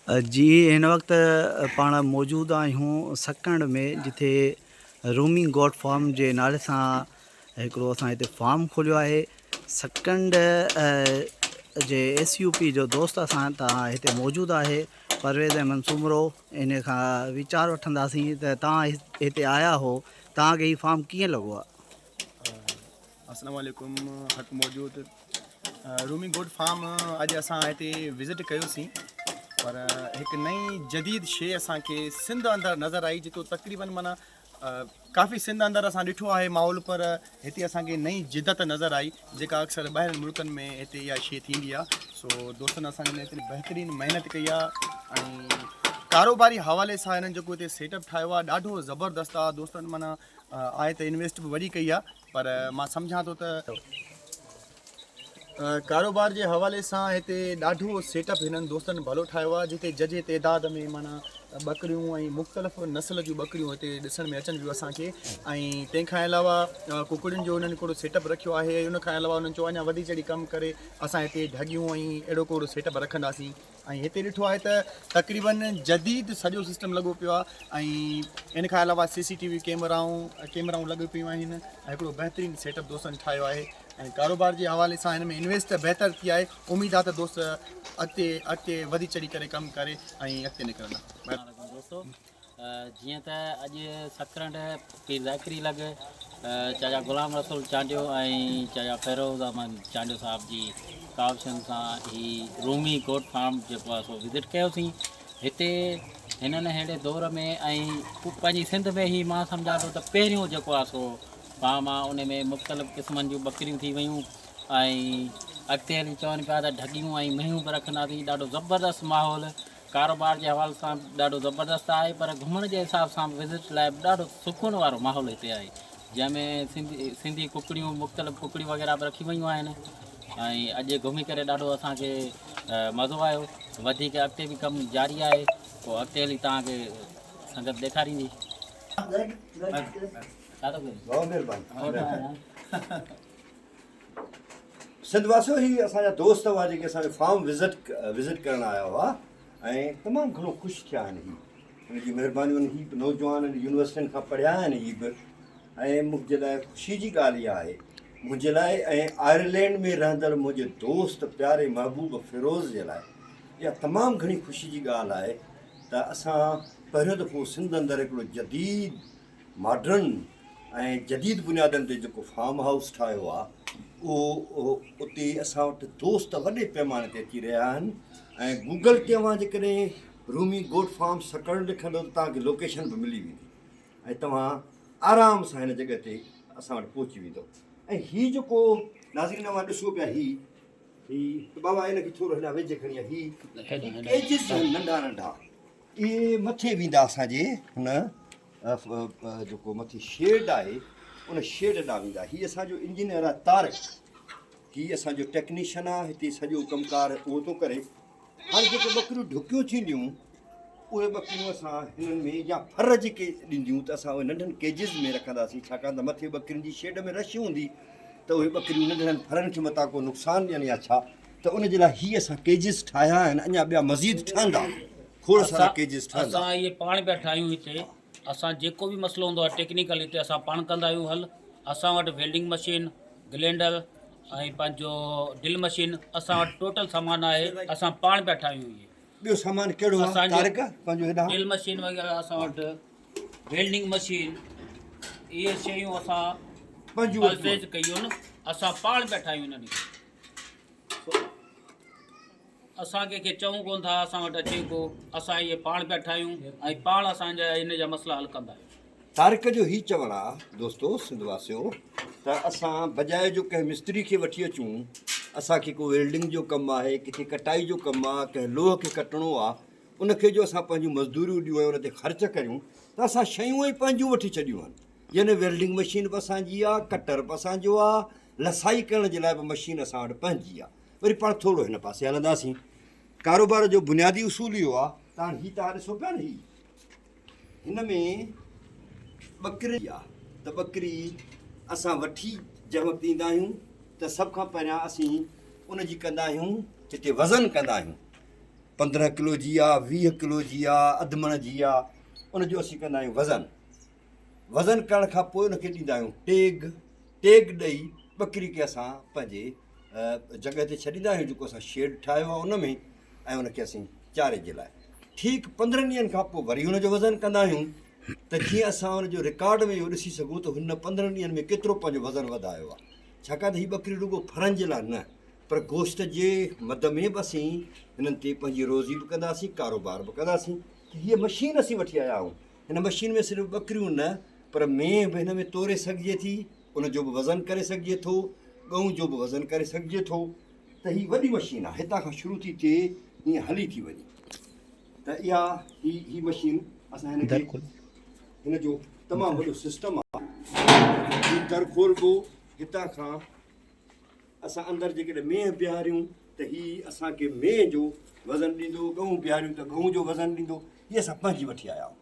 جي هن وقت پاڻ موجود آهيون سڪرنڊ ۾ جتي رومي گوٽ فارم جي نالي سان هڪڙو اسان هتي فارم کوليو آهي سڪرنڊ جي ايس يو پي جو دوست اسان تان هتي موجود آهي پرويز احمد سومرو ان کان ويچار وٺنداسين ته تان هتي آيا هو تان کي هي فارم ڪيئن لڳو آهي. السلام عليڪم حق موجود رومي گوڊ فارم اڄ اسان هتي وزٽ ڪيوسين پر هڪ نئين جديد شي اسان کي سنڌ اندر نظر آئي جيڪو تقريبن معنيٰ ڪافي سنڌ اندر اسان ڏٺو آهي ماحول پر هتي اسان کي نئين جدت نظر آئي جيڪا اڪثر ٻاهرين ملڪن ۾ هتي اها شي ٿيندي آهي سو دوستن اسان جي هتي بهترين محنت ڪئي آهي ۽ ڪاروباري حوالي سان هنن جيڪو هتي سيٽ اپ ٺاهيو آهي ڏاڍو زبردست آهي دوستن معنيٰ آهي ته انويسٽ به وڏي ڪئي آهي پر مان سمجهان ٿو ته ڪاروبار جي حوالي سان هتي ڏاڍو سيٽ اپ هنن دوستن ڀلو ٺاهيو آهي جتي ججهي تعداد ۾ معنيٰ ٻڪريون ۽ مختلف نسل جون ٻڪريون هتي ڏسڻ ۾ اچن پيون اسان کي ۽ تنهن کان علاوه ڪڪڙين جو هنن هڪڙو سيٽ اپ رکيو آهي ۽ ان کان علاوه هنن چيو اڃا وڌي چڙهي ڪم ڪري اسان هتي ڍڳيون ۽ اهڙو ڪو سيٽ اپ رکنداسين ۽ هتي ڏٺو آهي ته تقريبن جديد سڄو سسٽم لڳو پيو آهي ۽ ان کان علاوه سي سي ٽي وي ڪيمرائون ڪيمرائون لڳيون پيون آهن ۽ هڪڙو بهترين سيٽ اپ دوستن ٺاهيو آهي ۽ ڪاروبار جي حوالي سان هن ۾ انويسٽ بهتر ٿي آهي اميد آهي ته دوست اڳتي اڳتي وڌي چڙهي ڪري ڪم ڪري ۽ اڳتي نڪرندا. دوستو جيئن ته اڄ سڪرنڊ پير ذاڪري لڳ چاچا غلام رسول چانڊيو ۽ چاچا فيروز احمد چانڊيو صاحب جي ڪاوشن سان هي رومي گوٽ فارم جيڪو آهي سو وزٽ ڪيوسين هتي هنن ههڙي دور ۾ ۽ پنهنجي سنڌ ۾ هي مان سمجهان ٿو ته پهريون جيڪو آهي سو فارم آهي ان ۾ مختلف قسمن جون ٻڪريون ٿي ويون ۽ اڳتي هلي چون پيا ته ڍڳيون ۽ مينهون به رکنداسين ڏاڍو زبردست ماحول ڪاروبار جي حوالي سان به ڏاڍو زبردست آهي پر گهمڻ جي حساب سان به وزٽ لاء به ڏاڍو سڪون وارو ماحول هتي آهي جنهن ۾ سنڌي سنڌي ڪڪڙيون مختلف ڪڪڙيون وغيره به رکيون ويون آهن ۽ اڄ گهمي ڪري ڏاڍو اسان کي مزو آيو وڌيڪ اڳتي به ڪم جاري آهي پوء اڳتي هلي توهان کي سنگت ڏيکاريندي. ڇا ٿو ڪرين؟ بابا مهرباني. سنڌ واسيو هي اسان جا دوست هئا جيڪي اسان جو فارم وزٽ وزٽ ڪرڻ آيا هئا ۽ تمام گهڻو خوش ٿيا آهن هي ان جي مهربانيون آهن هي به نوجوان آهن يونيورسٽين کان پڙهيا آهن هي به ۽ منهنجي لاء خوشي جي ڳالهه اها آهي منهنجي لاء ۽ آئرلينڊ ۾ رهندڙ منهنجي دوست پياري محبوب فيروز جي لاء اها تمام گهڻي خوشي جي ڳالهه آهي ته اسان پهريون دفعو سنڌ اندر هڪڙو جديد ماڊرن ۽ جديد بنيادن تي جيڪو فارم هائوس ٺاهيو آهي اهو اتي اسان وٽ دوست وڏي پيماني تي اچي رهيا آهن ۽ گوگل تي اوهان جيڪڏهن رومي گوٽ فارم سڪرنڊ لکندو ته توهان کي لوڪيشن به ملي ويندي ۽ توهان آرام سان هن جڳهه تي اسان وٽ پهچي ويندو ۽ هي جيڪو ناظرين اوهان ڏسو پيا هي هي بابا هن کي ٿورو هيڏانهن ويجهي کڻي آ هي ڪيجز آهن ننڍا ننڍا اهي مٿي ويندا اسان جي هن جيڪو مٿي شيڊ آهي ان شيڊ ڏانهن ويندا هي اسان جو انجنيئر آهي طارق هي اسان جو ٽيڪنيشن آهي هتي سڄو ڪم ڪار اهو ٿو ڪري هاڻي جيڪي ٻڪريون ڍڪيون ٿينديون اهي ٻڪريون اسان هنن ۾ يا ڦر جيڪي ڏينديون ته اسان اهي ننڍن ڪيجز ۾ رکنداسين ڇاڪاڻ ته مٿي ٻڪرين جي شيڊ ۾ رش هوندي ته اهي ٻڪريون ننڍڙن ڦرن کي متان ڪو نقصان ڏين يا ڇا ته ان جي لاء هي اسان ڪيجز ٺاهيا آهن اڃا ٻيا مزيد ٺهندا کوڙ سارا ڪيجز ٺهندا. اسان اهي پاڻ پيا ٺاهيون هتي اسان جيڪو به مسئلو هوندو آهي ٽيڪنيڪل هتي اسان پاڻ ڪندا آهيون حل اسان وٽ ويلڊنگ مشين گلينڊر ۽ پنهنجو ڊرل مشين اسان وٽ ٽوٽل سامان آهي اسان پاڻ پيا ٺاهيون اهي. ٻيو سامان ڪهڙو آهي طارق پنهنجو هيڏانهن. ڊرل مشين وغيره اسان وٽ ويلڊنگ مشين اهي شيون اسان پرچيز ڪيون اسان پاڻ پيا ٺاهيون انهن کي. اسان ڪنهن کي چئون ڪونه ٿا اسان وٽ اچي ڪو اسان اهي پاڻ پيا ٺاهيون ۽ پاڻ اسان جا ان جا مسئلا حل ڪندا آهيون. طارق جو هي چوڻ آ دوستو سنڌ واسيو ته اسان بجاء جو ڪنهن مستري کي وٺي اچون اسان کي ڪو ويلڊنگ جو ڪم آهي ڪٿي ڪٽائي جو ڪم آ ڪنهن لوهه کي ڪٽڻو آ ان کي جو اسان پنهنجون مزدوريون ڏيون ۽ ان تي خرچ ڪريون ته اسان شيون ئي پنهنجون وٺي ڇڏيون آهن يعني ويلڊنگ مشين به اسان جي آ ڪٽر به اسان جو آ لسائي ڪرڻ جي لاء به مشين اسان وٽ پنهنجي آ. وري پاڻ ٿورو هن پاسي هلنداسين. ڪاروبار جو بنيادي اصول اهو آ ته هاڻ هي توهان ڏسو پيا نه هي هن ۾ ٻڪري آ ته ٻڪري اسان وٺي جنهن وقت ايندا آهيون ته سڀ کان پهريان اسين ان جي ڪندا آهيون هتي وزن ڪندا آهيون. 15 ڪلو جي آ، 20 ڪلو جي آ، اڌ مڻ جي آ، ان جو اسين ڪندا آهيون وزن. وزن ڪرڻ کان پوء ان کي ڏيندا آهيون ٽيگ، ٽيگ ڏئي ٻڪري کي اسان پنهنجي جڳهه تي ڇڏيندا آهيون جيڪو اسان شيڊ ٺاهيو آهي ان ۾ ۽ ان کي اسين چاري جي لاء ٺيڪ 15 ڏينهن کان پوء وري ان جو وزن ڪندا آهيون ته جيئن اسان ان جو رڪارڊ ۾ اهو ڏسي سگهون ته هن 15 ڏينهن ۾ ڪيترو پنهنجو وزن وڌايو آهي ڇاڪاڻ ته هي ٻڪري رڳو ڦرن جي لاء نه پر گوشت جي مد ۾ به اسين هنن تي پنهنجي روزي به ڪنداسين ڪاروبار به ڪنداسين ته هيء مشين اسين وٺي آيا آهيون هن مشين ۾ صرف ٻڪريون نه پر مينهن به هن ۾ توري سگهجي ٿي ان جو به وزن ڪري سگهجي ٿو ڳئون جو به وزن ڪري سگهجي ٿو ته هي وڏي مشين آهي هتان کان شروع ٿي ٿئي هيئن هلي ٿي وڃي ته اها هي هي مشين اسان هن کي هن جو تمام وڏو سسٽم آهي هي در کولبو هتان کان اسان اندر جيڪڏهن مينهن بيهاريون ته هي اسان کي مينهن جو وزن ڏيندو، ڳئون بيهاريون ته ڳئون جو وزن ڏيندو. هي اسان پنهنجي وٺي آيا آهيون.